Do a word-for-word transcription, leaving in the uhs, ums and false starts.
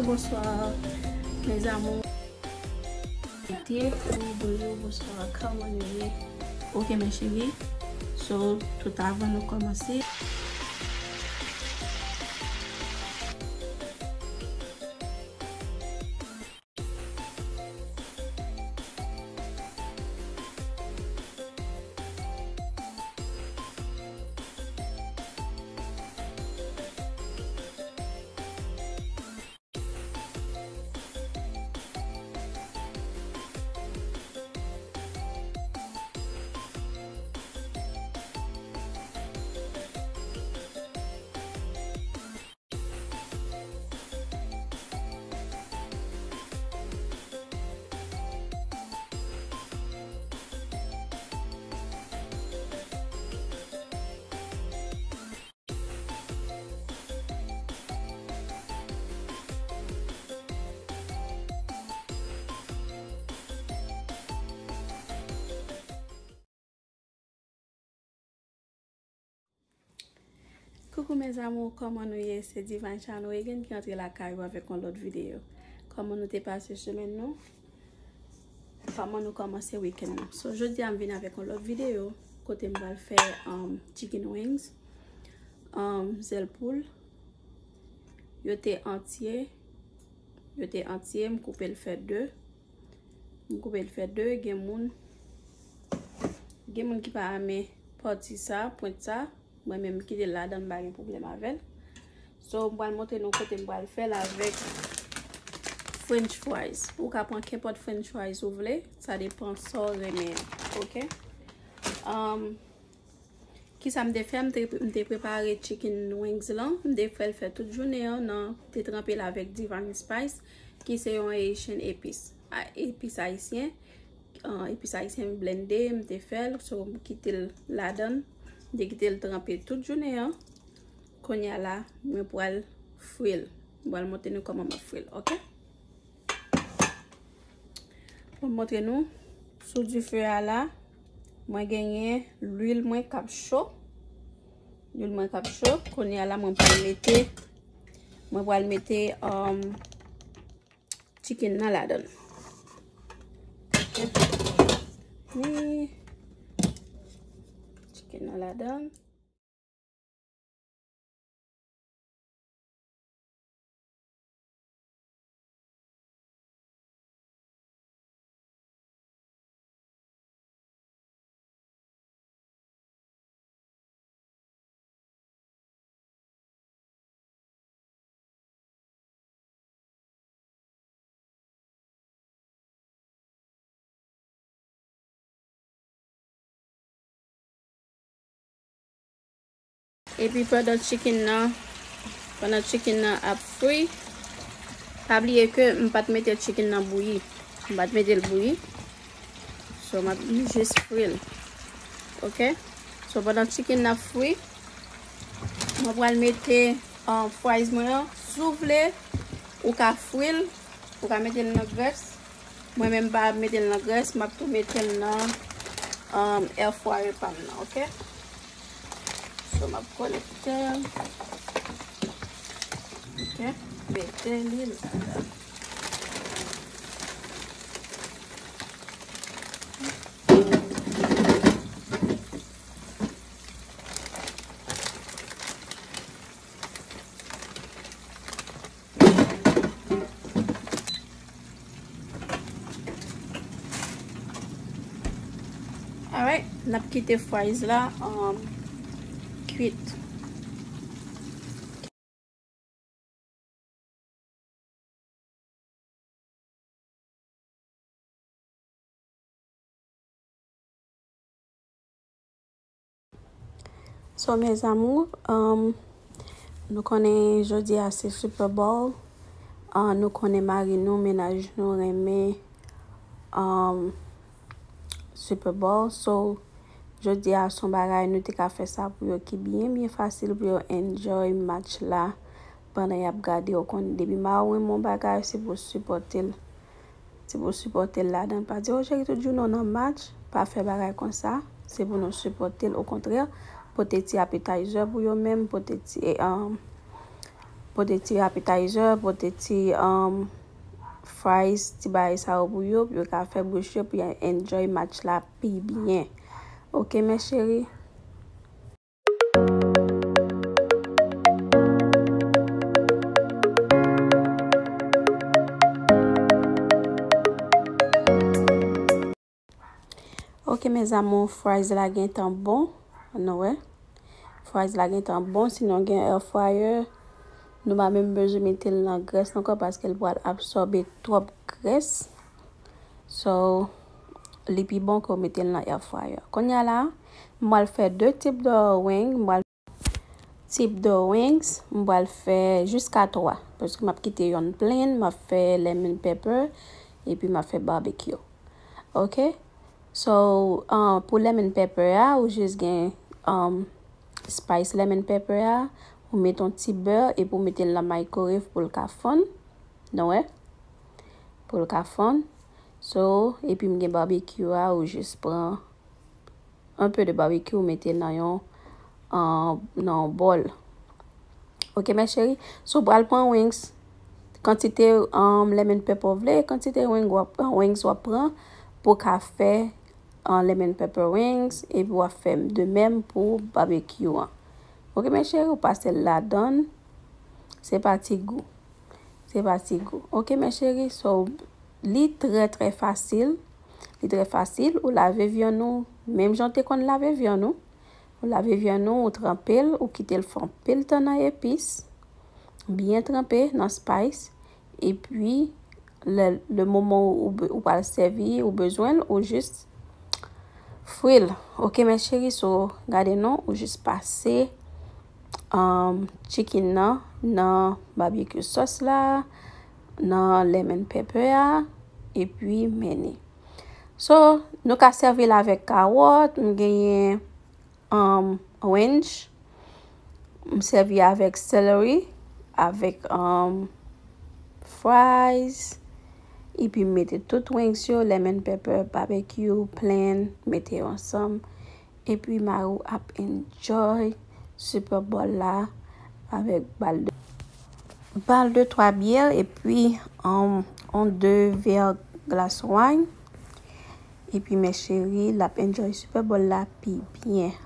Bonsoir, mes amours. Bonjour, bonsoir, kòman nou ye? Ok, mes chéris. So, tout avan nou kòmanse. Coucou mes amours, kòman nou ye? Se Divine Channel again ki antre lakay ou avèk yon lòt videyo. Kòman nou te pase semèn nou? Kòman nou kòmanse wikenn nou? So, jodi a m vin avèk yon lòt videyo kote m pral fè um, chicken wings, um, zèl poul. Yo te antye, yo te antye, m koupe l fè de. M koupe l fè de, gen moun, gen moun ki pa renmen pati sa, pwent sa. Mwen menm m kite l ladan, m pa gen pwoblèm avè l. So, m pral montre nou kote m pral fè l avèk French fries. Ou ka pran kenpòt French fries ou vle, sa depan sa w renmen an, ok? Um, kisa m te fè? M te, m te prepare chicken wings lan, m te fè l fè tout jounen an, nan, te tranpe l avèk Divine Spice, ki se yon Haitian epis, a, epis ayisyen. Ah, epis ayisyen m blende, m te fè l, so m kite l ladan, m te kite l tranpe tout jounen an. Kounye a la, mwen pral fri l. Mwen pral montre nou kòman m ap fri l, ok? Mwen montre nou sou dife a la. Mwen genyen lwil mwen k ap cho. Lwil mwen k ap cho. Kounye a la, mwen pral mete, mwen pral mete, um, chicken nan ladan. Ni chicken nan ladan. Epi pandan chicken nan, pandan chicken nan ap fri, pa bliye ke m pa t mete chicken nan bouyi. M pa t mete l bouyi. So, m ap jis fri l. Ok? So, pandan chicken nan ap fri, mwen pral mete, uh, fries mwen an. Si w vle, ou ka fri l, ou ka mete l nan grès. Mwen menm m pa mete l nan grès, m ap tou mete l nan, um, air fryer pa m nan, ok? So, m ap konekte l. Ok, mete li la. Alright, n ap kite fries la, um, kwit. So, mes amours, um, nou konnen jodi a se Super Bowl. Uh, nou konnen mari nou, mennaj nou renmen, um, Super Bowl. So, jodi a se yon bagay nou te ka fè sa pou yo ki byen, byen fasil pou yo enjoy match la pandan y ap gade. Ou konn, depi mari w renmen yon bagay, se pou w sipòte l. Se pou w sipòte l ladan. Pa di, "O cheri, tout jounen w nan match." Pa fè bagay konsa. Se pou nou sipòte l. Okontrè, pote ti appetizer pou yo menm, pote ti, e, um, Pote ti appetizer, pote ti, um, fries, ti bagay sa yo pou yo, pou yo ka fè bouch yo, pou yo enjoy match la pi byen. Ok, mes chéris? Ok, mes amours, fries la gentan bon. Nou wè. Fries la gentan bon. Si nou gen air fryer, nou pa menm bezwen mete l nan grès ankò paske l pral absòbe twòp grès. So, li pi bon ke w mete l nan air fryer. Kounye a la, m pral fè de tip de wing. M pral tip de wings, m pral fè jiska twa. Paske m ap kite yonn plen, m ap fè lemon pepper, epi m ap fè barbecue. Ok? So, uh, pou lemon pepper a, ou jis gen, um, spice lemon pepper a, ou met yon ti bè, epi ou mete l nan microwave pou l ka fonn. Nou wè? Pou l ka fonn. So, epi m gen barbecue a, ou jis pran un peu de barbecue, ou mete nan yon, uh, nan yon bòl. Ok, mes chéris. So, w pral pran wings. Kantite, um, lemon pepper w vle, kantite wing w ap, wings w ap pran pou w ka fè, uh, lemon pepper wings, epi w ap fè de menm pou barbecue an. Ok, mes chéris, ou pase l ladan. Se pa ti gou. Se pa ti gou. Ok, mes chéris, so, li trè, trè fasil. Li trè fasil. Ou lave vyann ou, menm jan w te konn lave vyann ou. Ou lave vyann ou, ou tranpe l, ou kite l fè yon pil tan nan epis. Byen tranpe nan spice. Epi, le, le moman ou, ou, ou pral sèvi, ou bezwen l, ou jis fri l. Ok, mes chéris, so, gade non, ou jis pase, um, chicken nan, nan barbecue sauce la, nan lemon pepper a, epi mennen. So, nou ka sèvi l avèk kawòt, m genyen, um, orange, m sèvi avèk celery, avèk, um, fries, epi m mete tout wings yo, lemon pepper, barbecue, plain, mete yo ansanm. Epi mari w ap enjoy Super Bowl la avèk bal de, bal de twa byè epi, um, yon de vè glas wine. Epi mes chéris, l ap enjoy Super Bowl la pi byen.